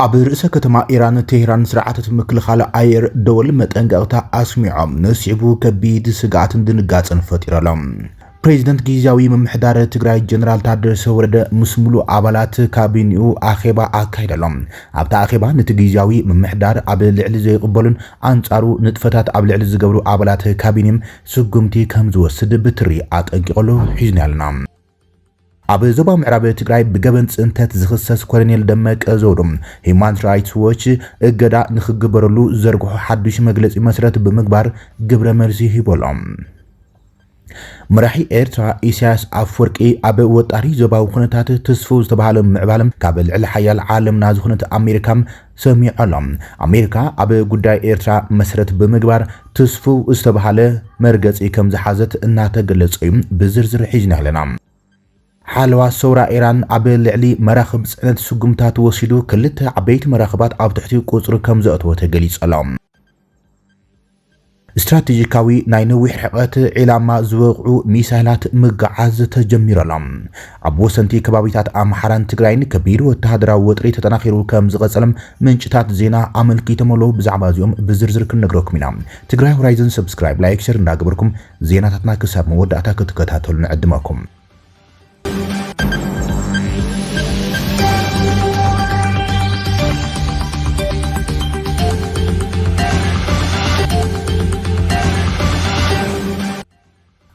ኣብ ርእሰ ከተማ ኢራን ቴህራን ስርዓታት ምክልኻል ኣየር ደወል መጠንቀቕታ ኣስሚዖም፣ ንስዒቡ ከቢድ ስግኣትን ድንጋጸን ፈጢሩ ኣሎ። ፕሬዚደንት ግዝያዊ ምምሕዳር ትግራይ ጀነራል ታደሰ ወረደ ምስ ሙሉእ ኣባላት ካቢኔኡ ኣኼባ ኣካይዱ ኣሎ። ኣብታ ኣኼባ ነቲ ግዝያዊ ምምሕዳር ኣብ ልዕሊ ዘይቕበሉን ኣንጻሩ ንጥፈታት ኣብ ልዕሊ ዝገብሩ ኣባላት ካቢኔም ስጉምቲ ከም ዝወስድ ብትሪ ኣጠንቂቑ ኣሎ። ሒዝና ኣለና። ኣብ ዞባ ምዕራብ ትግራይ ብገበን ጽንተት ዝኽሰስ ኮሎኔል ደመቀ ዘውዱ ሂዩማን ራይትስ ዎች እገዳ ንኽግበረሉ ዘርግሖ ሓዱሽ መግለጺ መሰረት ብምግባር ግብረ መልሲ ሂቡ ኣሎ። መራሒ ኤርትራ ኢሳያስ ኣፍወርቂ ኣብ ወጣሪ ዞባዊ ኩነታት ትስፉው ዝተባሃለ ምዕባለ ካብ ልዕሊ ሓያል ዓለምና ዝኾነት ኣሜሪካ ሰሚዑ ኣሎ። ኣሜሪካ ኣብ ጉዳይ ኤርትራ መሰረት ብምግባር ትስፉው ዝተባሃለ መርገጺ ከም ዝሓዘት እናተገለጸ እዩ። ብዝርዝር ሒዝና ኣለና። ሓለዋ ሰውራ ኢራን ኣብ ልዕሊ መራኽብ ጽዕነት ስጉምታት ወሲዱ፣ ክልተ ዓበይቲ መራኽባት ኣብ ትሕቲ ቁጽሪ ከም ዘእተወ ተገሊጹ ኣሎ። ስትራቴጂካዊ ናይ ነዊሕ ርሕቀት ዒላማ ዝወቕዑ ሚሳይላት ምግዓዝ ተጀሚሩ ኣሎ። ኣብ ወሰንቲ ከባቢታት ኣምሓራን ትግራይን ከቢድ ወተሃደራዊ ወጥሪ ተጠናኺሩ ከም ዝቐጸለ ምንጭታት ዜና ኣመልኪቶም ኣለዉ። ብዛዕባ እዚኦም ብዝርዝር ክንነግረኩም ኢና። ትግራይ ሆራይዘን ሰብስክራይብ፣ ላይክ፣ ሸር እንዳገበርኩም ዜናታትና ክሳብ መወዳእታ ክትከታተሉ ንዕድመኩም።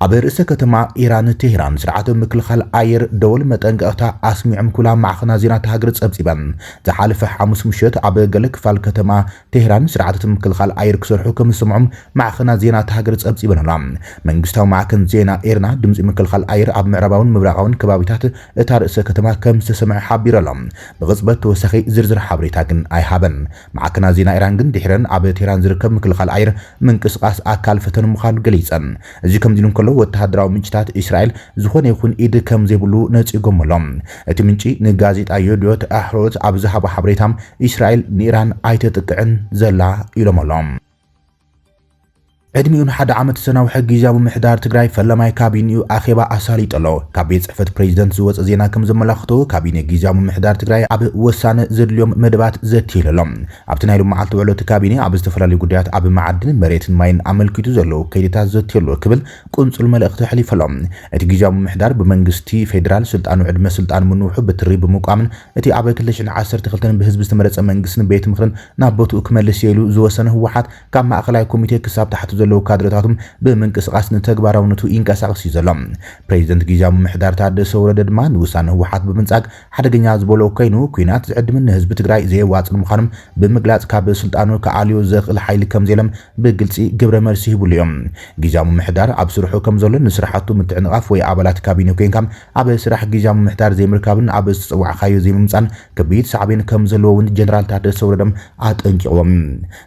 ኣብ ርእሰ ከተማ ኢራን ቴህራን ስርዓተ ምክልኻል ኣየር ደወል መጠንቀቕታ ኣስሚዖም ክብላ ማዕኸና ዜና እታ ሃገር ጸብጺበን። ዝሓለፈ ሓሙስ ምሸት ኣብ ገለ ክፋል ከተማ ቴህራን ስርዓታት ምክልኻል ኣየር ክሰርሑ ከም ዝሰምዖም ማዕኸና ዜና እታ ሃገር ጸብጺበን ኣለዋ። መንግስታዊ ማዕከን ዜና ኤርና ድምጺ ምክልኻል ኣየር ኣብ ምዕራባውን ምብራቓውን ከባቢታት እታ ርእሰ ከተማ ከም ዝተሰምዐ ሓቢሩ ኣሎ። ብቕጽበት ተወሳኺ ዝርዝር ሓበሬታ ግን ኣይሃበን። ማዕከና ዜና ኢራን ግን ድሒረን ኣብ ቴህራን ዝርከብ ምክልኻል ኣየር ምንቅስቓስ ኣካል ፈተነ ምዃኑ ገሊጸን። እዚ ከምዚ ኢሉ እንከሎ፣ ወተሃደራዊ ምንጭታት እስራኤል ዝኾነ ይኹን ኢድ ከም ዘይብሉ ነጺጎም ኣሎ። እቲ ምንጪ ንጋዜጣ የዲኦት ኣሕሮኖት ኣብ ዝሃቦ ሓበሬታ፣ እስራኤል ንኢራን ኣይተጥቅዕን ዘላ ኢሎም ኣሎ። ዕድሚኡ ንሓደ ዓመት ዝሰናውሐ ግዝያዊ ምምሕዳር ትግራይ ፈለማይ ካቢኔኡ ኣኼባ ኣሳሊጡ ኣሎ። ካብ ቤት ጽሕፈት ፕሬዚደንት ዝወጸ ዜና ከም ዘመላኽቶ፣ ካቢኔ ግዝያዊ ምምሕዳር ትግራይ ኣብ ወሳነ ዘድልዮም መደባት ዘትየሉ ኣሎ። ኣብቲ ናይ ሎማዓልቲ ውዕሎ እቲ ካቢኔ ኣብ ዝተፈላለዩ ጉዳያት ኣብ መዓድን፣ መሬትን ማይን ኣመልኪቱ ዘለዉ ከይድታት ዘትየሉ ክብል ቁንጹል መልእኽቲ ኣሕሊፉ ኣሎ። እቲ ግዝያዊ ምምሕዳር ብመንግስቲ ፌዴራል ስልጣኑ ዕድመ ስልጣን ምንውሑ ብትሪ ብምቋምን እቲ ኣብ ክልተ ሽሕን ዓሰርተ ክልተን ብህዝቢ ዝተመረጸ መንግስትን ቤት ምኽርን ናብ ቦትኡ ክመልስ እየ ኢሉ ዝወሰነ ህወሓት ካብ ማእኸላይ ኮሚቴ ክሳብ ታሕቲ ዘለዉ ካድረታቱም ብምንቅስቓስ ንተግባራውነቱ ይንቀሳቐስ እዩ ዘሎ። ፕሬዚደንት ግዝያዊ ምምሕዳር ታደሰ ወረደ ድማ ንውሳነ ህወሓት ብምንጻግ ሓደገኛ ዝበሎ ኮይኑ፣ ኲናት ዝዕድምን ንህዝቢ ትግራይ ዘየዋጽን ምዃኖም ብምግላጽ ካብ ስልጣኑ ክኣልዮ ዘኽእል ሓይሊ ከም ዘየለም ብግልጺ ግብረ መልሲ ሂቡሉ እዮም። ግዝያዊ ምምሕዳር ኣብ ስርሑ ከም ዘሎ ንስራሕቱ ምትዕንቓፍ ወይ ኣባላት ካቢነ ኮይንካ ኣብ ስራሕ ግዝያዊ ምምሕዳር ዘይምርካብን ኣብ ዝተጸዋዕካዮ ዘይምምጻን ከቢድ ሳዕቤን ከም ዘለዎ እውን ጀነራል ታደሰ ወረደም ኣጠንቂቕዎም።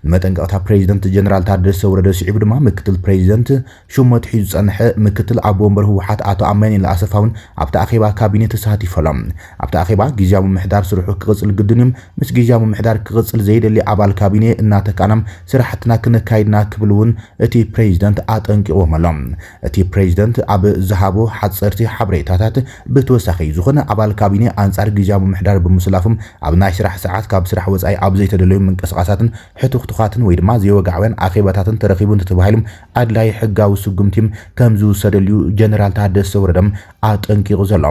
ንመጠንቀቕታ ፕሬዚደንት ጀነራል ታደሰ ወረደ ስዒቡ ድማ ምክትል ፕሬዚደንት ሽሙ ኣትሒዙ ዝጸንሐ ምክትል ኣቦ ወንበር ህወሓት ኣቶ ኣማኑኤል ኣሰፋ እውን ኣብቲ ኣኼባ ካቢኔ ተሳቲፉ ኣሎ። ኣብቲ ኣኼባ ግዝያዊ ምምሕዳር ስርሑ ክቕጽል ግድን እዩ። ምስ ግዝያዊ ምምሕዳር ክቕጽል ዘይደሊ ኣባል ካቢኔ እናተካእና ስራሕትና ክነካይድና ክብል እውን እቲ ፕሬዚደንት ኣጠንቂቕዎም ኣሎ። እቲ ፕሬዚደንት ኣብ ዝሃቦ ሓጸርቲ ሓበሬታታት ብተወሳኺ ዝኾነ ኣባል ካቢኔ ኣንጻር ግዝያዊ ምምሕዳር ብምስላፎም ኣብ ናይ ስራሕ ሰዓት ካብ ስራሕ ወጻኢ ኣብ ዘይተደለዩ ምንቅስቓሳትን ሕትኹቱኻትን ወይ ድማ ዘይወግዓውያን ኣኼባታትን ተረኺቡ እንተተባሂሉ ኣድላዪ ሕጋዊ ስጉምቲ ከም ዝውሰደሉ ጀነራል ታደሰ ወረደም ኣጠንቂቑ ዘሎ።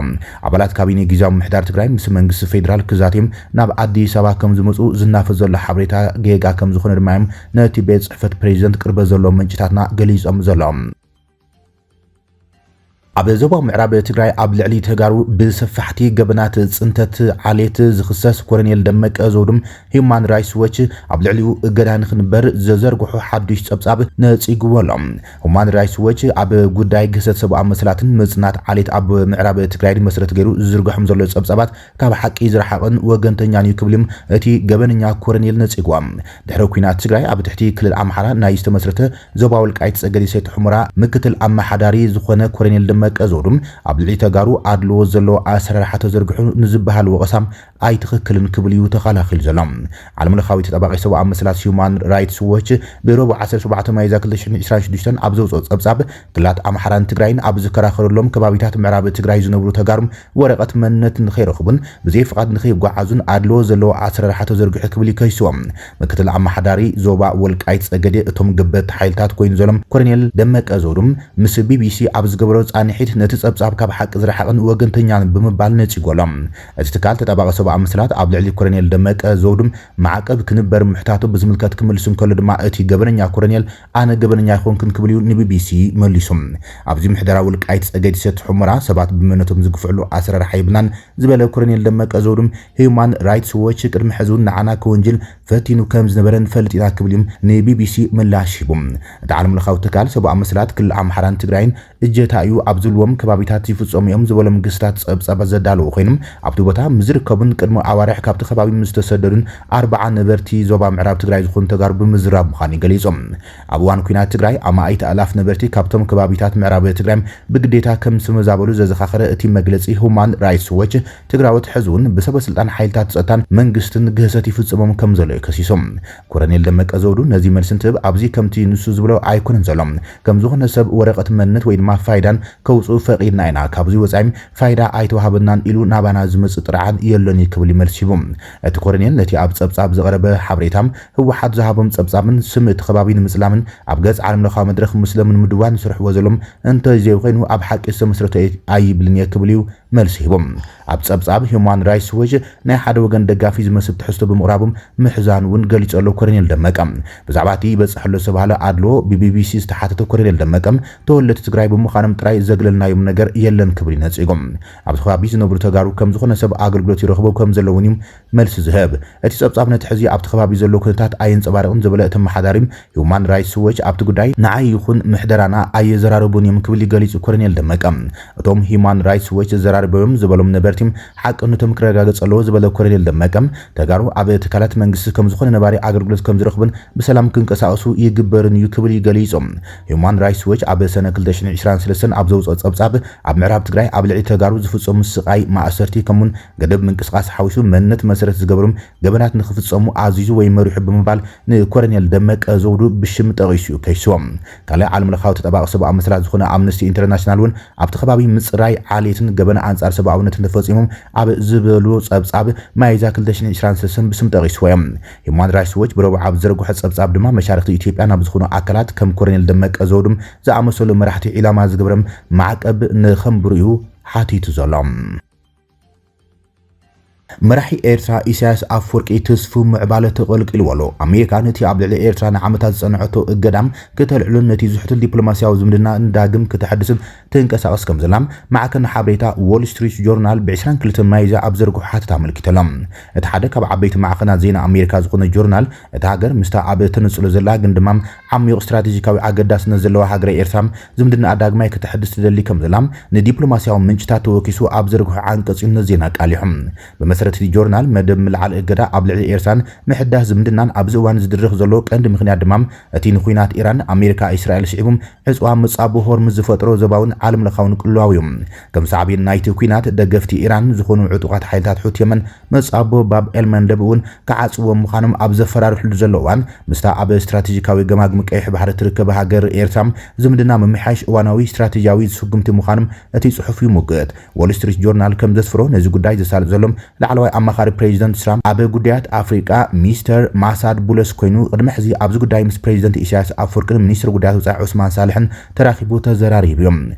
ኣባላት ካቢኔ ግዝያዊ ምምሕዳር ትግራይ ምስ መንግስቲ ፌዴራል ክዛትዮም ናብ ኣዲስ ኣበባ ከም ዝመፁ ዝናፈስ ዘሎ ሓበሬታ ጌጋ ከም ዝኾነ ድማ እዮም ነቲ ቤት ፅሕፈት ፕሬዚደንት ቅርበት ዘለዎም ምንጭታትና ገሊፆም ዘለዉ። ኣብ ዞባ ምዕራብ ትግራይ ኣብ ልዕሊ ተጋሩ ብሰፋሕቲ ገበናት ፅንተት ዓሌት ዝኽሰስ ኮሎኔል ደመቀ ዘውዱ ሂዩማን ራይትስ ዎች ኣብ ልዕሊኡ እገዳ ንኽንበር ዘዘርግሖ ሓዱሽ ጸብጻብ ነጺግዎ ኣሎ። ሁማን ራይትስ ዎች ኣብ ጉዳይ ግህሰት ሰብኣዊ መሰላትን ምጽናት ዓሌት ኣብ ምዕራብ ትግራይ መሰረት ገይሩ ዝዝርግሖም ዘሎ ጸብጻባት ካብ ሓቂ ዝረሓቐን ወገንተኛን እዩ ክብል እዩ እቲ ገበነኛ ኮረኔል ነጺግዎ። ድሕሪ ኲናት ትግራይ ኣብ ትሕቲ ክልል ኣምሓራ ናይ ዝተመስረተ ዞባ ወልቃይት ጸገዴ ሰቲት ሑመራ ምክትል ኣመሓዳሪ ዝኾነ ኮረኔል ደመቀ ዘውዱ ኣብ ልዕሊ ተጋሩ ኣድልዎ ዘለዎ ኣሰራርሓ ተዘርግሑ ንዝበሃል ወቐሳ ኣይትኽክልን ክብል እዩ ተኸላኺሉ ዘሎ። ዓለምለኻዊ ተጣባቂ ሰብኣዊ መሰላት ሂዩማን ራይትስ ዎች ብረቡዕ ዓሰርተ ሸውዓተ ሚያዝያ ክልተ ሽሕን ዕስራን ሽዱሽተን ኣብ ዘውፅኦ ፀብፃብ ክልላት ኣምሓራን ትግራይን ኣብ ዝከራኸረሎም ከባቢታት ምዕራብ ትግራይ ዝነብሩ ተጋሩ ወረቐት መንነት ንኸይረኽቡን ብዘይ ፍቓድ ንኸይጓዓዙን ኣድልዎ ዘለዎ ኣሰራርሓ ተዘርጊሑ ክብል ይከይስዎም። ምክትል ኣመሓዳሪ ዞባ ወልቃይት ጸገዴ እቶም ገበቲ ሓይልታት ኮይኑ ዘሎም ኮሎኔል ደመቀ ዘውዱ ምስ ቢቢሲ ኣብ ዝገበሮ ጻንሒት ነቲ ጸብጻብ ካብ ሓቂ ዝረሓቕን ወገንተኛን ብምባል ነጺጎ ኣሎ። እቲ ትካል ተጣባቂ ሰብኣዊ መሰላት ኣብ ልዕሊ ኮሎኔል ደመቀ ዘውዱ ማዕቀብ ክንበር ምሕታቱ ብዝምልከት ክምልስ እንከሎ ድማ እቲ ገበነኛ ኮሎኔል ኣነ ገበነኛ ኣይኮንኩን ክብል እዩ ንቢቢሲ መሊሱ። ኣብዚ ምሕደራ ወልቃይት ጸገዴ ሰቲት ሑመራ ሰባት ብመነቶም ዝግፍዕሉ ኣሰራርሓ የብልናን ዝበለ ኮሎኔል ደመቀ ዘውዱ ሂዩማን ራይትስ ዎች ቅድሚ ሕዚ እውን ንዓና ከወንጅል ፈቲኑ ከም ዝነበረ ንፈልጥ ኢና ክብል እዩ ንቢቢሲ ምላሽ ሂቡ። እቲ ዓለምለኻዊ ትካል ሰብኣዊ መሰላት ክልል ኣምሓራን ትግራይን እጀታ እዩ ኣብ ዝብልዎም ከባቢታት ይፍጸሙ እዮም ዝበሎም ግስታት ጸብጻባት ዘዳለዉ ኮይኖም ኣብቲ ቦታ ምዝርከቡን ቅድሚ ኣዋርሕ ካብቲ ከባቢ ምስ ተሰደዱን ኣርባዓ ነበርቲ ዞባ ምዕራብ ትግራይ ዝኾኑ ተጋሩ ብምዝራብ ምዃኑ ገሊጾም። ኣብ እዋን ኲናት ትግራይ ኣማኢት ኣላፍ ነበርቲ ካብቶም ከባቢታት ምዕራብ ትግራይ ብግዴታ ከም ዝተመዛበሉ ዘዘኻኸረ እቲ መግለጺ ሁማን ራይትስ ዎች ትግራዎት ሕዚ እውን ብሰበ ስልጣን ሓይልታት ጸጥታን መንግስትን ግህሰት ይፍጽሞም ከም ዘሎ እዩ ከሲሶም። ኮሎኔል ደመቀ ዘውዱ ነዚ መልሲ እንትህብ ኣብዚ ከምቲ ንሱ ዝብሎ ኣይኮነን ዘሎ። ከም ዝኾነ ሰብ ወረቐት መንነት ወይ ድማ ፋይዳን ከውፅኡ ፈቒድና ኢና። ካብዚ ወፃኢ ፋይዳ ኣይተዋሃበናን ኢሉ ናባና ዝመፅእ ጥርዓን የሎን እዩ ክብል እዩ መልሲ ሂቡ። እቲ ኮሎኔል ነቲ ኣብ ጸብጻብ ዝቐረበ ሓበሬታ ህወሓት ዝሃቦም ጸብጻብን ስም እቲ ከባቢ ንምጽላምን ኣብ ገጽ ዓለምለኻዊ መድረኽ ምስሎም ንምድዋን ዝሰርሕዎ ዘሎም እንተዘይኮይኑ ኣብ ሓቂ ዝተመስረተ ኣይብልን እየ ክብል እዩ መልሲ ሂቦም። ኣብ ጸብጻብ ሂዩማን ራይትስ ዎች ናይ ሓደ ወገን ደጋፊ ዝመስል ትሕዝቶ ብምቕራቦም ምሕዛን እውን ገሊጹ ኣሎ ኮሎኔል ደመቀ። ብዛዕባ እቲ ይበጽሕ ኣሎ ዝተባህለ ኣድልዎ ብቢቢሲ ዝተሓተተ ኮሎኔል ደመቀ ተወለድቲ ትግራይ ብምዃኖም ጥራይ ዘግለልናዮም ነገር የለን ክብል እዩ ነጺጎም። ኣብዚ ከባቢ ዝነብሩ ተጋሩ ከም ዝኾነ ሰብ ኣገልግሎት ይረኽቡ ከም ዘለውን እዩ መልሲ ዝህብ። እቲ ጸብጻብ ነቲ ሕዚ ኣብቲ ከባቢ ዘሎ ኩነታት ኣየንጸባርቕን ዝበለ እቲ ኣመሓዳሪ ሂዩማን ራይትስ ዎች ኣብቲ ጉዳይ ንዓይ ይኹን ምሕደራና ኣየዘራረቡን እዮም ክብል ይገሊጹ ኮሎኔል ደመቀ። እቶም ሂዩማን ራይትስ ዎች ዘራርበዮም ዝበሎም ነበርቲ ሓቅነቶም ክረጋገጽ ኣለዎ ዝበለ ኮሎኔል ደመቀ ተጋሩ ኣብ ትካላት መንግስቲ ከም ዝኾነ ነባሪ ኣገልግሎት ከም ዝረኽቡን ብሰላም ክንቀሳቐሱ ይግበርን እዩ ክብል ይገሊጹ። ሂዩማን ራይትስ ዎች ኣብ ሰነ ክልተ ሽሕን ዕስራን ሰለስተን ኣብ ዘውፅኦ ጸብጻብ ኣብ ምዕራብ ትግራይ ኣብ ልዕሊ ተጋሩ ዝፍጸሙ ስቓይ ማእሰርቲ ከምኡን ገደብ ምንቅስቃስ ሓዊሱ መንነት መሰረት ዝገበሩ ገበናት ንክፍጸሙ ኣዚዙ ወይ መሪሑ ብምባል ንኮሎኔል ደመቀ ዘውዱ ብሽም ጠቒሱ እዩ ከሲስዎ። ካልእ ዓለም ለኻዊ ተጣባቂ ሰብኣዊ መሰላት ዝኾነ ኣምነስቲ ኢንተርናሽናል እውን ኣብቲ ከባቢ ምጽራይ ዓሌትን ገበን ኣንጻር ሰብኣውነትን ተፈጺሞም ኣብ ዝበሉ ጸብጻብ ሚያዝያ ክልተ ሽሕን ዕስራን ሰለስተን ብስም ጠቒስዎ እዮም። ሂዩማን ራይትስ ዎች ብረቡዕ ኣብ ዝዘርግሖ ጸብጻብ ድማ መሻርክቲ ኢትዮጵያ ናብ ዝኾኑ ኣካላት ከም ኮሎኔል ደመቀ ዘውዱ ዝኣመሰሉ መራሕቲ ዒላማ ዝገብረ ማዕቀብ ንኸንብሩ እዩ ሓቲቱ ዘሎ። መራሒ ኤርትራ ኢሳያስ ኣፈወርቂ ተስፉ ምዕባለ ተቐልቂልዎ ኣሎ። ኣሜሪካ ነቲ ኣብ ልዕሊ ኤርትራ ንዓመታት ዝጸንዐቶ እገዳ ክተልዕሉን ነቲ ዝሕቱል ዲፕሎማስያዊ ዝምድና ንዳግም ክተሐድስን ትንቀሳቐስ ከም ዘላ ማዕከን ሓበሬታ ዎል ስትሪት ጆርናል ብ ዕስራን ክልተን ሚያዝያ ኣብ ዘርግሖ ሓተታ ኣመልኪቱ ኣሎ። እቲ ሓደ ካብ ዓበይቲ ማዕኸናት ዜና ኣሜሪካ ዝኾነ ጆርናል፣ እታ ሃገር ምስታ ኣብ ተነጽሎ ዘላ ግን ድማ ዓሚቕ ስትራቴጂካዊ ኣገዳስነት ዘለዋ ሃገረ ኤርትራ ዝምድናኣ ዳግማይ ከተሐድስ ትደሊ ከም ዘላ ንዲፕሎማስያዊ ምንጭታት ተወኪሱ ኣብ ዘርግሖ ዓንቀጽ እዩ ነዚ ዜና ኣቃሊሑ። ብመሰረት እቲ ጆርናል፣ መደብ ምልዓል እገዳ ኣብ ልዕሊ ኤርትራን ምሕዳስ ዝምድናን ኣብዚ እዋን ዝድረኽ ዘሎ ቀንዲ ምኽንያት ድማ እቲ ንኲናት ኢራን ኣሜሪካ እስራኤል ስዒቡ ዕጽዋ መጻቦ ሆርሙዝ ዝፈጥሮ ዞባውን ዓለምለኻውን ቅልውላው እዩ። ከም ሳዕቤን ናይቲ ኲናት፣ ደገፍቲ ኢራን ዝኾኑ ዕጡቓት ሓይልታት ሑቲ የመን መጻቦ ባብ ኤልመንደብ እውን ክዓጽዎ ምዃኖም ኣብ ዘፈራርሕሉ ዘሎ እዋን፣ ምስታ ኣብ ስትራቴጂካዊ ገማግም ቀይሕ ባሕሪ ትርከብ ሃገር ኤርትራ ዝምድና ምምሕያሽ እዋናዊ ስትራቴጂያዊ ስጉምቲ ምዃኖም እቲ ጽሑፍ ይሙግት። ዎል ስትሪት ጆርናል ከም ዘስፍሮ፣ ነዚ ጉዳይ ዘሳልጥ ዘሎ ላዕለዋይ ኣማኻሪ ፕሬዚደንት ትራምፕ ኣብ ጉዳያት ኣፍሪቃ ሚስተር ማሳድ ቡለስ ኮይኑ፣ ቅድሚ ሕዚ ኣብዚ ጉዳይ ምስ ፕሬዚደንት ኢሳያስ ኣፈወርቅን ሚኒስትር ጉዳያት ወጻኢ ዑስማን ሳልሕን ተራኺቡ ተዘራሪቡ እዩ።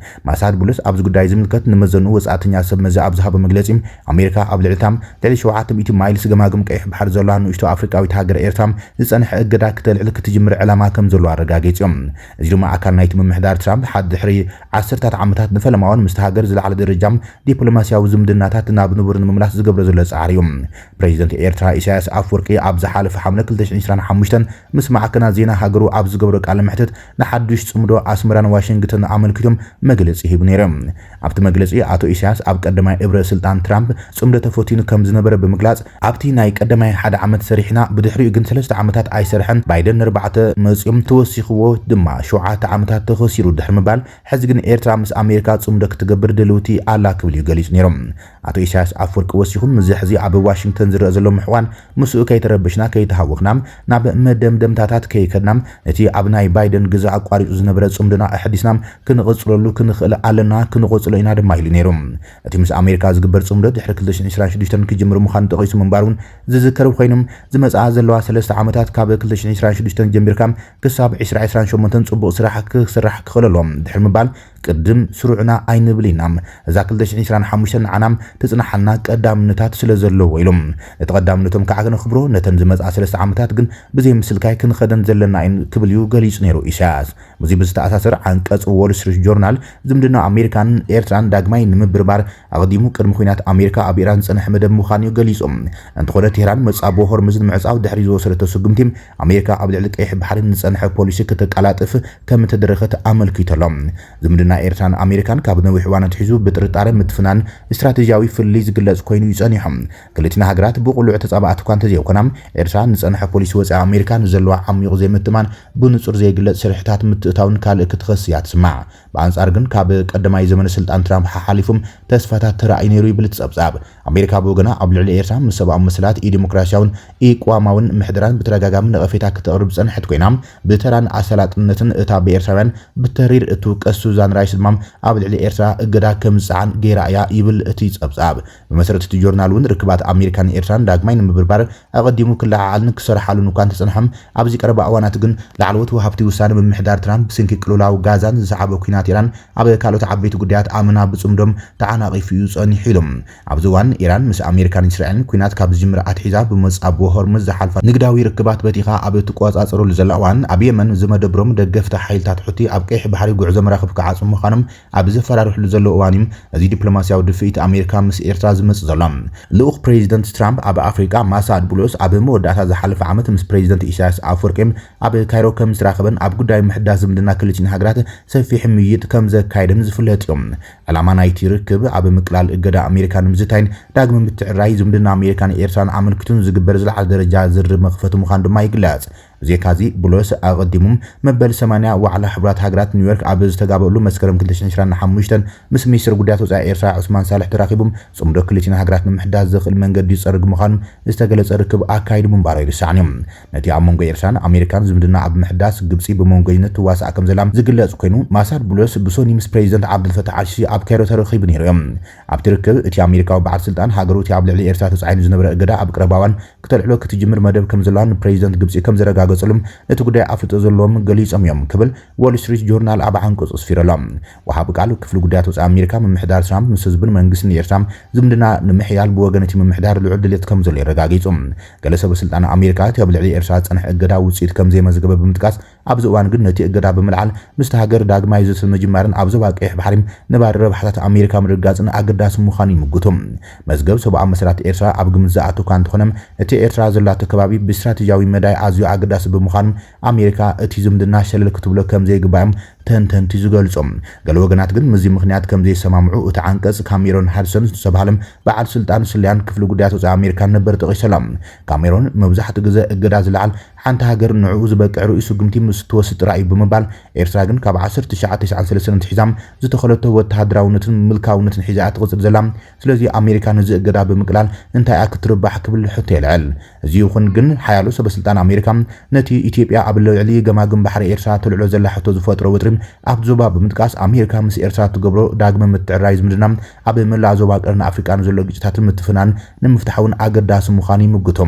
ማሳድ ቡለስ ኣብዚ ጉዳይ ዝምልከት ንመዘኑ ወጻእተኛ ሰብ መዚ ኣብ ዝሃቦ መግለጺ፣ ኣሜሪካ ኣብ ልዕሊ ትራምፕ ልዕሊ ሸውዓተ ሚእቲ ማይልስ ገማግም ቀይሕ ባሕሪ ዘለዋ ንእሽቶ ኣፍሪቃዊት ሃገር ኤርትራ ዝጸንሐ እገዳ ክተልዕል ክትጅምር ዕላማ ከም ዘለዎ ኣረጋጊጹ። እዚ ድማ ኣካል ናይቲ ምምሕዳር ትራምፕ ሓደ ድሕሪ ዓሰርታት ዓመታት ንፈለማውን ምስቲ ሃገር ዝለዓለ ደረጃ ዲፕሎማስያዊ ዝምድናታት ናብ ንቡር ንምምላስ ዝገብሮ ዘሎ ጻዕር እዩ። ፕሬዚደንት ኤርትራ ኢሳያስ ኣፍወርቂ ኣብ ዝሓለፈ ሓምለ ክልተ ሽሕን ዕስራን ሓሙሽተን ምስ ማዕከናት ዜና ሃገሩ ኣብ ዝገብሮ ቃለ መሕትት ንሓዱሽ ጽምዶ ኣስመራን ዋሽንግተን ኣመልኪቶም መግለጺ ሂቡ ነይሩ። ኣብቲ መግለጺ ኣቶ ኢሳያስ ኣብ ቀዳማይ እብረ ስልጣን ትራምፕ ጽምዶ ተፈቲኑ ከም ዝነበረ ብምግላጽ፣ ኣብቲ ናይ ቀዳማይ ሓደ ዓመት ሰሪሕና፣ ብድሕሪኡ ግን ሰለስተ ዓመታት ኣይሰርሐን፣ ባይደን ንርባዕተ መጺኦም ተወሲኽዎ ድማ ሸውዓተ ዓመታት ተኸሲሩ ድሕሪ ምባል፣ ሕዚ ግን ኤርትራ ምስ ኣሜሪካ ጽምዶ ክትገብር ድልውቲ ኣላ ክብል እዩ ገሊጹ ነይሩ። ኣቶ ኢሳያስ ኣፍወርቂ ወሲኹ፣ ምስዚ ሕዚ ኣብ ዋሽንግተን ዝረአ ዘሎ ምሕዋን ምስኡ ከይተረብሽና ከይተሃወኽና ናብ መደምደምታታት ከይከድና እቲ ኣብ ናይ ባይደን ግዛ ኣቋሪጹ ዝነበረ ጽምዶና ኣሕዲስና ክንቕጽለሉ ክንኽእል ኣለና፣ ክንቕጽሎ ኢና ድማ ኢሉ ነይሩ። እቲ ምስ ኣሜሪካ ዝግበር ጽምዶ ድሕሪ ክልተ ሽሕን ዕስራን ሽዱሽተን ክጅምር ምዃኑ ጠቒሱ ምንባር እውን ዝዝከር ኮይኑ፣ ዝመጽኣ ዘለዋ ሰለስተ ዓመታት ካብ ክልተ ሽሕን ዕስራን ሽዱሽተን ጀሚርካ ክሳብ ዕስራ ዕስራን ሸሞንተን ጽቡቕ ስራሕ ክስራሕ ክኽእል ኣለዎ ድሕሪ ምባል፣ ቅድም ስሩዕና ኣይንብል ኢና። እዛ ክልተ ሽሕን ዕስራን ሓሙሽተን ንዓና ትጽናሓልና ቀዳምነታት ስለ ዘለዎ ኢሉ። እቲ ቀዳምነቶም ከዓ ክነኽብሮ፣ ነተን ዝመጽኣ ሰለስተ ዓመታት ግን ብዘይ ምስልካይ ክንኸደን ዘለና እየን ክብል እዩ ገሊጹ ነይሩ ኢሳያስ። ምስዚ ብዝተኣሳሰር ዓንቀጽ ዎል ስትሪት ጆርናል ዝምድና ኣሜሪካን ኤርትራን ዳግማይ ንምብርባር ኣቐዲሙ ቅድሚ ኲናት ኣሜሪካ ኣብ ኢራን ዝጸንሐ መደብ ምዃኑ እዩ ገሊጹ። እንተኾነ ቴህራን መጻብቦ ሆርሙዝ ንምዕጻው ድሕሪ ዝወሰደቶ ስጉምቲ ኣሜሪካ ኣብ ልዕሊ ቀይሕ ባሕሪ ንዝጸንሐ ፖሊሲ ከተቀላጥፍ ከም እተደረኸት ኣመልኪቱ ኣሎ። ዝምድና ኤርትራን ኣሜሪካን ካብ ነዊሕ እዋን ኣትሒዙ ብጥርጣረ ምትፍናን ስትራቴጂያዊ ፍልልይ ዝግለጽ ኮይኑ እዩ ጸኒሑ። ክልቲና ሃገራት ብቕሉዕ ተጻባእቲ እኳ እንተዘይኮና፣ ኤርትራ ንጸንሐ ፖሊሲ ወጻኢ ኣሜሪካ ንዘለዋ ዓሚቑ ዘይምትእምማን ብንጹር ዘይግለጽ ሽርሕታት ምትእታውን ካልእ ክትኸስ እያ ትስማዕ። ብኣንጻር ግን ካብ ቀዳማይ ዘመነ ስልጣን ትራምፕ ሓሓሊፉም ተስፋታት ተራእዩ ነይሩ ይብል እቲ ጸብጻብ። ኣሜሪካ ብወገና ኣብ ልዕሊ ኤርትራ ምስ ሰብኣዊ መሰላት፣ ኢዲሞክራሲያውን ኢቅዋማውን ምሕደራን ብተደጋጋሚ ነቐፌታ ክተቕርብ ዝጸንሐት ኮይና፣ ብተራን ኣሳላጥነትን እታ ብኤርትራውያን ብተሪር እትውቀስ ሱዛን ራይስ ድማ ኣብ ልዕሊ ኤርትራ እገዳ ከም ዝጸዓን ገይራ እያ ይብል እቲ ጸብጻብ። ብመሰረት እቲ ጆርናል እውን ርክባት ኣሜሪካን ኤርትራን ዳግማይ ንምብርባር ኣቐዲሙ ክለዓዓልን ክሰርሓሉን እኳ እንተጸንሐ፣ ኣብዚ ቀረባ እዋናት ግን ላዕለዎት ወሃብቲ ውሳነ ምምሕዳር ትራምፕ ብሰንኪ ቅልውላው ጋዛን ዝሰዓቦ ኲናት ኢራን ኣብ ካልኦት ዓበይቲ ጉዳያት ኣመና ብጽምዶም ተዓናቒፉ እዩ ጸኒሑ ኢሎም። ኣብዚ እዋን ኢራን ምስ ኣሜሪካን እስራኤልን ኲናት ካብ ዝጅምር ኣትሒዛ ብመጻብቦ ሆርሙዝ ዝሓልፋ ንግዳዊ ርክባት በቲኻ ኣብ እትቆጻጸረሉ ዘላ እዋን ኣብ የመን ዝመደብሮም ደገፍቲ ሓይልታት ሑቲ ኣብ ቀይሕ ባሕሪ ጉዕዞ መራኽብ ክዓጽሙ ምዃኖም ኣብ ዘፈራርሕሉ ዘሎ እዋን እዩ እዚ ዲፕሎማስያዊ ድፍኢት ኣሜሪካ ምስ ኤርትራ ዝመጽእ ዘሎ። ልኡኽ ፕሬዚደንት ትራምፕ ኣብ ኣፍሪቃ ማሳድ ቡሎስ ኣብ መወዳእታ ዝሓለፈ ዓመት ምስ ፕሬዚደንት ኢሳያስ ኣፍወርቂ ኣብ ካይሮ ከም ዝተራኸበን ኣብ ጉዳይ ምሕዳስ ዝምድና ክልቲኣን ሃገራት ሰፊሕ ምይይጥ ከም ዘካየደን ዝፍለጥ እዩ። ዕላማ ናይቲ ርክብ ኣብ ምቅላል እገዳ ኣሜሪካ ንምዝታይን ዳግመ ምትዕራይ ዝምድና ኣሜሪካን ኤርትራን ኣመልኪቱን ዝግበር ዝለዓለ ደረጃ ዝርርብ መኽፈቲ ምዃኑ ድማ ይግለጽ። ብዘይካዚ ቡሎስ ኣቐዲሙ መበል ሰማንያ ዋዕላ ሕቡራት ሃገራት ኒውዮርክ ኣብ ዝተጋበእሉ መስከረም ክልተ ሽሕን ዕስራን ሓሙሽተን ምስ ሚኒስትር ጉዳያት ወጻኢ ኤርትራ ዑስማን ሳልሕ ተራኺቡ ጽምዶ ክልቲኣን ሃገራት ንምሕዳስ ዘኽእል መንገዲ ዝጸርግ ምዃኑ ዝተገለጸ ርክብ ኣካይዱ ምንባሩ ኣይርሳዕን እዩ። ነቲ ኣብ መንጎ ኤርትራን ኣሜሪካን ዝምድና ኣብ ምሕዳስ ግብጺ ብመንጎይነት ትዋሳእ ከም ዘላ ዝግለጽ ኮይኑ፣ ማሳድ ቡሎስ ብሶኒ ምስ ፕሬዚደንት ዓብዱልፈታሕ ኣልሲሲ ኣብ ካይሮ ተረኺቡ ነይሩ እዩ። ኣብቲ ርክብ እቲ ኣሜሪካዊ በዓል ስልጣን ሃገሩ እቲ ኣብ ልዕሊ ኤርትራ ተጻዒኑ ዝነበረ እገዳ ኣብ ቀረባ እዋን ክተልዕሎ ክትጅምር መደብ ከም ዘለዋ ንፕሬዚደንት ግብጺ ከም ዘረጋገጸሉን እቲ ጉዳይ ኣፍልጦ ዘለዎም ገሊጾም እዮም ክብል ዎል ስትሪት ጆርናል ኣብ ዓንቀጹ ኣስፊሩ ኣሎ። ወሃቢ ቃል ክፍሊ ጉዳያት ወጻኢ ኣሜሪካ፣ ምምሕዳር ትራምፕ ምስ ህዝብን መንግስትን ኤርትራ ዝምድና ንምሕያል ብወገን እቲ ምምሕዳር ልዑል ድሌት ከም ዘሎ የረጋጊጹ። ገለ ሰበ ስልጣን ኣሜሪካ እቲ ኣብ ልዕሊ ኤርትራ ዝጸንሐ እገዳ ውጽኢት ከም ዘይመዝገበ ብምጥቃስ፣ ኣብዚ እዋን ግን ነቲ እገዳ ብምልዓል ምስቲ ሃገር ዳግማይ ዘተ ንምጅማርን ኣብ ዞባ ቀይሕ ባሕሪ ነባሪ ረብሓታት ኣሜሪካ ምርግጋጽን ኣገዳሲ ምዃኑ ይምጉቱ። መዝገብ ሰብኣዊ መሰላት ኤርትራ ኣብ ግምት ዝኣቱ እኳ እንተኾነ፣ እቲ ኤርትራ ዘላቶ ከባቢ ብስትራቴጂያዊ መዳይ ኣዝዩ ኣገዳሲ ብምዃኑ፣ ኣሜሪካ እቲ ዝምድና ሸለል ክትብሎ ከም ዘይግባእ እዮም ተንተንቲ ዝገልጹ። ገለ ወገናት ግን ምስዚ ምኽንያት ከም ዘይሰማምዑ እቲ ዓንቀጽ ካሜሮን ሃድሰን ዝተባህለ በዓል ስልጣን ስለያን ክፍሊ ጉዳያት ወጻኢ ኣሜሪካ ነበር ጠቒሱ ኣሎ። ካሜሮን መብዛሕትኡ ግዜ እገዳ ዝለዓል ሓንቲ ሃገር ንዕኡ ዝበቅዕ ርእዩ ስጉምቲ ምስ ትወስድ ጥራይ እዩ ብምባል፣ ኤርትራ ግን ካብ ዓሰርተ ትሽዓተ ተስዓን ሰለስተን ኣትሒዛ ዝተኸለቶ ወተሃደራውነትን ምልካውነትን ሒዛ እያ ትቕጽል ዘላ። ስለዚ ኣሜሪካ ነዚ እገዳ ብምቅላል እንታይ እያ ክትርባሕ ክብል ሕቶ የልዕል። እዚ ይኹን ግን ሓያሎ ሰበ ስልጣን ኣሜሪካ ነቲ ኢትዮጵያ ኣብ ልዕሊ ገማግም ባሕሪ ኤርትራ ትልዕሎ ዘላ ሕቶ ዝፈጥሮ ወጥሪ ኣብቲ ዞባ ብምጥቃስ፣ ኣሜሪካ ምስ ኤርትራ ትገብሮ ዳግመ ምትዕራይ ዝምድና ኣብ መላእ ዞባ ቀርኒ ኣፍሪቃ ንዘሎ ግጭታት ምትፍናን ንምፍታሕ እውን ኣገዳሲ ምዃኑ ይምግቶ።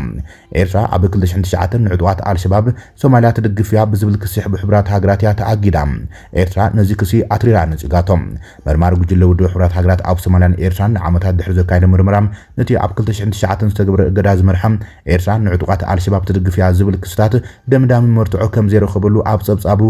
ኤርትራ ኣብ ክልተ ሽሕን ትሽዓተን ንዕጡቓት ኣልሸባብ ሶማልያ ትድግፍ እያ ብዝብል ክሲ ብሕቡራት ሃገራት እያ ተኣጊዳ። ኤርትራ ነዚ ክሲ ኣትሪራ ነጺጋቶ። መርማሪ ጉጅለ ውድብ ሕቡራት ሃገራት ኣብ ሶማልያን ኤርትራን ንዓመታት ድሕሪ ዘካየዶ ምርመራ፣ ነቲ ኣብ ክልተ ሽሕን ትሽዓተን ዝተገብረ እገዳ ዝመርሐ፣ ኤርትራ ንዕጡቓት ኣልሸባብ ትድግፍ እያ ዝብል ክስታት ደምዳሚ መርትዖ ከም ዘይረኸበሉ ኣብ ጸብጻቡ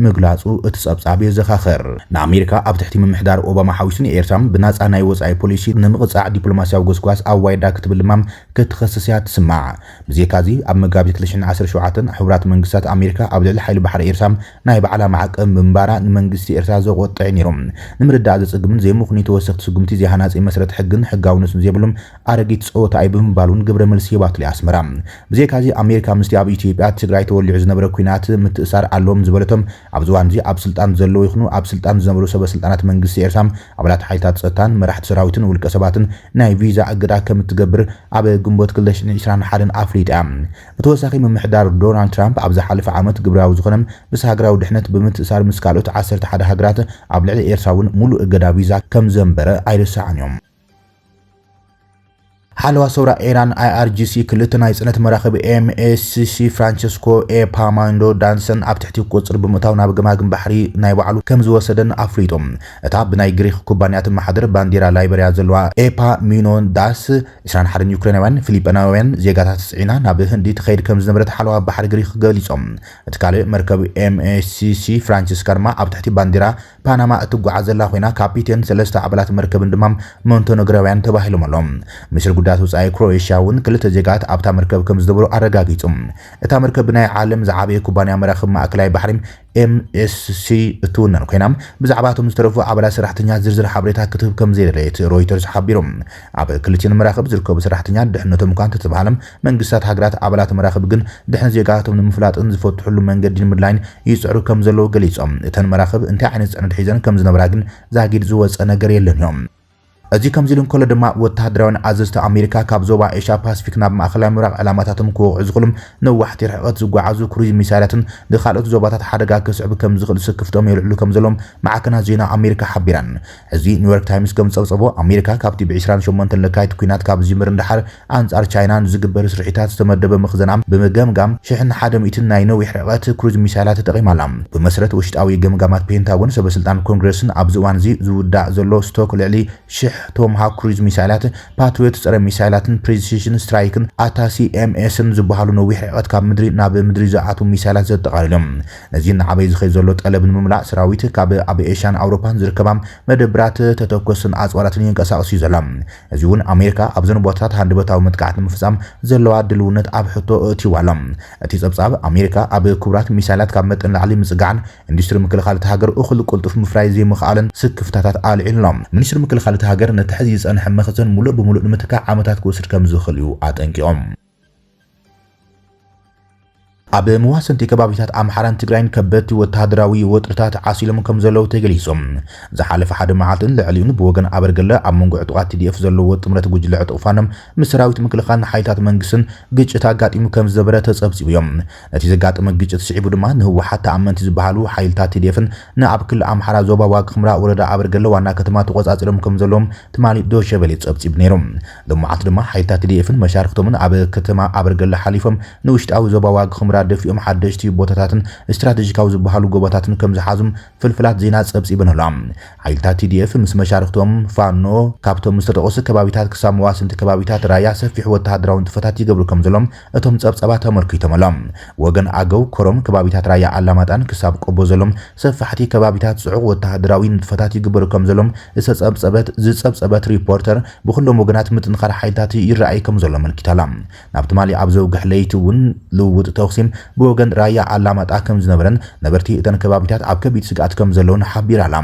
ምግላጹ እቲ ጸብጻብ የዘኻኽር። ንኣሜሪካ ኣብ ትሕቲ ምምሕዳር ኦባማ ሓዊሱ ንኤርትራ ብናጻ ናይ ወጻኢ ፖሊሲ ንምቕጻዕ ዲፕሎማስያዊ ጎስጓስ ኣዋይዳ ክትብል ድማ ክትኸስስ እያ ትስማዕ። ብዘይካዚ ኣብ መጋቢት ክልተ ሽሕን ዓሰርተ ሸውዓተን ሕቡራት መንግስታት ኣሜሪካ ኣብ ልዕሊ ሓይሊ ባሕሪ ኤርትራ ናይ ባዕላ ማዕቀብ ምንባራ ንመንግስቲ ኤርትራ ዘቆጥዕ ነይሩ። ንምርዳእ ዘጸግምን ዘይምኽኑይ ተወሰኽቲ ስጉምቲ ዘይሃናጺ መስረት ሕግን ሕጋውነትን ዘይብሎም ኣረጊት ጸወታ እዩ ብምባል እውን ግብረ መልሲ ሂባትሉ ኣስመራ። ብዘይካዚ ኣሜሪካ ምስቲ ኣብ ኢትዮጵያ ትግራይ ተወሊዑ ዝነበረ ኲናት ምትእሳር ኣለዎም ዝበለቶም ኣብዚ እዋን እዚ ኣብ ስልጣን ዘለዉ ይኹኑ ኣብ ስልጣን ዝነበሩ ሰበ ስልጣናት መንግስቲ ኤርትራ ኣባላት ሓይልታት ጸጥታን መራሕቲ ሰራዊትን ውልቀ ሰባትን ናይ ቪዛ እገዳ ከም እትገብር ኣብ ግንቦት ክልተ ሽሕን ዕስራን ሓደን ኣፍሊጣ እያ። ብተወሳኺ ምምሕዳር ዶናልድ ትራምፕ ኣብ ዝሓለፈ ዓመት ግብራዊ ዝኾነ ምስ ሃገራዊ ድሕነት ብምትእሳር ምስ ካልኦት ዓሰርተ ሓደ ሃገራት ኣብ ልዕሊ ኤርትራ እውን ሙሉእ እገዳ ቪዛ ከም ዘንበረ ኣይርሳዕን እዮም። ሓለዋ ሰውራ ኢራን ኣይ ኣር ጂ ሲ ክልተ ናይ ጽዕነት መራኽብ ኤም ኤስ ሲ ፍራንቸስኮ ኤፓማንዶ ዳንሰን ኣብ ትሕቲ ቁጽሪ ብምእታው ናብ ገማግም ባሕሪ ናይ ባዕሉ ከም ዝወሰደን ኣፍሊጡ። እታ ብናይ ግሪክ ኩባንያ ትመሓደር ባንዲራ ላይበርያ ዘለዋ ኤፓሚኖንዳስ ዕስራን ሓደን ዩክሬናውያን ፊሊጳናውያን ዜጋታት ጽዒና ናብ ህንዲ ትኸይድ ከም ዝነበረት ሓለዋ ባሕሪ ግሪክ ገሊጾም። እቲ ካልእ መርከብ ኤም ኤስ ሲ ፍራንቸስካ ድማ ኣብ ትሕቲ ባንዲራ ፓናማ እትጓዓዝ ዘላ ኮይና ካፒቴን ሰለስተ ኣባላት መርከብን ድማ ሞንተነግራውያን ተባሂሎም ኣለዉ። ሚኒስትሪ ጉዳያት ወጻኢ ክሮኤሽያ እውን ክልተ ዜጋት ኣብታ መርከብ ከም ዝነበሩ ኣረጋጊጹ። እታ መርከብ ብናይ ዓለም ዝዓበየ ኩባንያ መራኽብ ማእከላይ ባሕሪ ኤም ኤስ ሲ እትውነን ኮይና ብዛዕባ እቶም ዝተረፉ ኣባላት ሰራሕተኛ ዝርዝር ሓበሬታ ክትህብ ከም ዘይደለየት ሮይተርስ ሓቢሩ። ኣብ ክልቲኦን መራኽብ ዝርከቡ ሰራሕተኛ ድሕነቶም እኳ እንተተባሃለ መንግስታት ሃገራት ኣባላት መራኽብ ግን ድሕነት ዜጋታቶም ንምፍላጥን ዝፈትሕሉ መንገዲ ንምድላይን ይጽዕሩ ከም ዘለዉ ገሊጾም። እተን መራኽብ እንታይ ዓይነት ጽዕነት ሒዘን ከም ዝነብራ ግን ዛጊድ ዝወጸ ነገር የለን እዮም። እዚ ከምዚ ኢሉ እንከሎ ድማ ወተሃደራውያን ኣዘዝቲ ኣሜሪካ ካብ ዞባ ኤሽያ ፓሲፊክ ናብ ማእከላይ ምብራቕ ዕላማታቶም ክወቕዑ ዝኽእሉ ነዋሕቲ ርሕቐት ዝጓዓዙ ክሩዝ ሚሳይላትን ንኻልኦት ዞባታት ሓደጋ ከስዕብ ከም ዝኽእል ስክፍቶም የልዕሉ ከም ዘለዎም ማዕከናት ዜና ኣሜሪካ ሓቢረን። እዚ ኒውዮርክ ታይምስ ከም ዝጸብጸቦ ኣሜሪካ ካብቲ ብ ዕስራን ሸሞንተን ለካቲት ኲናት ካብ ዝጅምር እንዳሓር ኣንጻር ቻይና ንዝግበር ስርሒታት ዝተመደበ መኽዘና ብምግምጋም ሽሕን ሓደ ሚእትን ናይ ነዊሕ ርሕቐት ክሩዝ ሚሳይላት ተጠቒማ ኣላ። ብመሰረት ውሽጣዊ ገምጋማት ፔንታጎን ሰበ ስልጣን ኮንግረስን ኣብዚ እዋን እዚ ዝውዳእ ዘሎ ስቶክ ልዕሊ ሽሕ ቶምሃውክ ክሩዝ ሚሳይላት፣ ፓትሪዮት ጸረ ሚሳይላትን ፕሪሲሽን ስትራይክን ኣታሲ ኤም ኤስን ዝበሃሉ ነዊሕ ርሕቐት ካብ ምድሪ ናብ ምድሪ ዝኣትዉ ሚሳይላት ዘጠቓልል እዮም። ነዚ ንዓበይ ዝኸይ ዘሎ ጠለብ ንምምላእ ሰራዊት ካብ ኣብ ኤሽያን ኣውሮፓን ዝርከባ መደብራት ተተኮስን ኣጽዋራትን ይንቀሳቐስ እዩ ዘሎ። እዚ እውን ኣሜሪካ ኣብዘን ቦታታት ሃንደበታዊ መጥቃዕቲ ንምፍጻም ዘለዋ ድልውነት ኣብ ሕቶ እእትይዋ ኣሎ። እቲ ጸብጻብ ኣሜሪካ ኣብ ክቡራት ሚሳይላት ካብ መጠን ላዕሊ ምጽጋዕን ኢንዱስትሪ ምክልኻል እቲ ሃገር እኹል ቅልጡፍ ምፍራይ ዘይምኽኣልን ስክፍታታት ኣልዒሉ ኣሎ። ሚኒስትሪ ምክልኻል እቲ ሃገር ነቲ ሕዚ ዝጸንሐ መኽዘን ሙሉእ ብምሉእ ንምትካእ ዓመታት ክወስድ ከም ዝኽእል እዩ ኣጠንቂቖም። ኣብ መዋሰንቲ ከባቢታት ኣምሓራን ትግራይን ከበድቲ ወተሃደራዊ ወጥርታት ዓሲሎም ከም ዘለዉ ተገሊጹ። ዝሓለፈ ሓደ መዓልትን ልዕሊኡን ብወገን ኣበርገለ ኣብ መንጎ ዕጡቓት ቲ ዲ ኤፍ ዘለዎ ጥምረት ጉጅለ ዕጡቕ ፋኖ ምስ ሰራዊት ምክልኻልን ሓይልታት መንግስትን ግጭት ኣጋጢሙ ከም ዝነበረ ተጸብጺቡ እዮም። ነቲ ዘጋጠመ ግጭት ስዒቡ ድማ ንህወሓት ተኣመንቲ ዝበሃሉ ሓይልታት ቲ ዲ ኤፍን ንኣብ ክልል ኣምሓራ ዞባ ዋግ ኽምራ ወረዳ ኣበርገለ ዋና ከተማ ተቖጻጺሮም ከም ዘለዎም ትማሊ ዶሸበሌ ጸብጺቡ ነይሩ። ሎማዓልቲ ድማ ሓይልታት ቲ ዲ ኤፍን መሻርክቶምን ኣብ ከተማ ኣበርገለ ሓሊፎም ንውሽጣዊ ዞባ ዋግ ኽምራ ደፊኦም ሓደሽቲ ቦታታትን ስትራቴጂካዊ ዝበሃሉ ጎቦታትን ከም ዝሓዙም ፍልፍላት ዜና ጸብጺበን ኣለዋ። ሓይልታት ቲ ዲ ኤፍ ምስ መሻርክቶም ፋኖ ካብቶም ዝተጠቐሱ ከባቢታት ክሳብ መዋስንቲ ከባቢታት ራያ ሰፊሕ ወተሃደራዊ ንጥፈታት ይገብሩ ከም ዘሎም እቶም ጸብጸባት ኣመልኪቶም ኣለዉ። ወገን ኣገው ኮሮም ከባቢታት ራያ ኣላማጣን ክሳብ ቆቦ ዘሎም ሰፋሕቲ ከባቢታት ጽዑቕ ወተሃደራዊ ንጥፈታት ይግበሩ ከም ዘሎም ዝተጸብጸበት ዝጸብጸበት ሪፖርተር ብኩሎም ወገናት ምጥንኻር ሓይልታት ይረኣይ ከም ዘሎ ኣመልኪታ ኣላ። ናብ ትማሊ ኣብ ዘውግሕ ለይቲ እውን ልውውጥ ተኹሲ ብወገን ራያ ኣላማጣ ከም ዝነበረን ነበርቲ እተን ከባቢታት ኣብ ከቢድ ስግኣት ከም ዘለውን ሓቢራ ኣላ።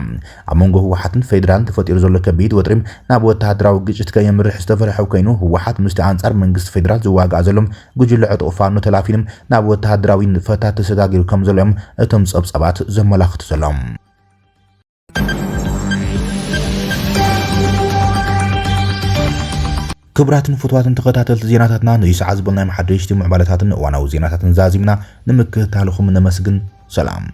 ኣብ መንጎ ህወሓትን ፌዴራልን ተፈጢሩ ዘሎ ከቢድ ወጥሪ ናብ ወተሃደራዊ ግጭት ከየምርሕ ዝተፈርሐ ኮይኑ ህወሓት ምስቲ ኣንጻር መንግስቲ ፌዴራል ዝዋጋእ ዘሎ ጉጅለ ዕጡቕ ፋኖ ተላፊኑ ናብ ወተሃደራዊ ንጥፈታት ተሰጋጊሩ ከም ዘሎ እዮም እቶም ጸብጸባት ዘመላኽቱ ዘለዉ። ክቡራትን ፍቱዋትን ተኸታተልቲ ዜናታትና ነዚ ሰዓት ዝበልናዮም ሓደሽቲ ምዕባለታትን እዋናዊ ዜናታትን ዛዚምና ንምክትታልኹም ነመስግን። ሰላም።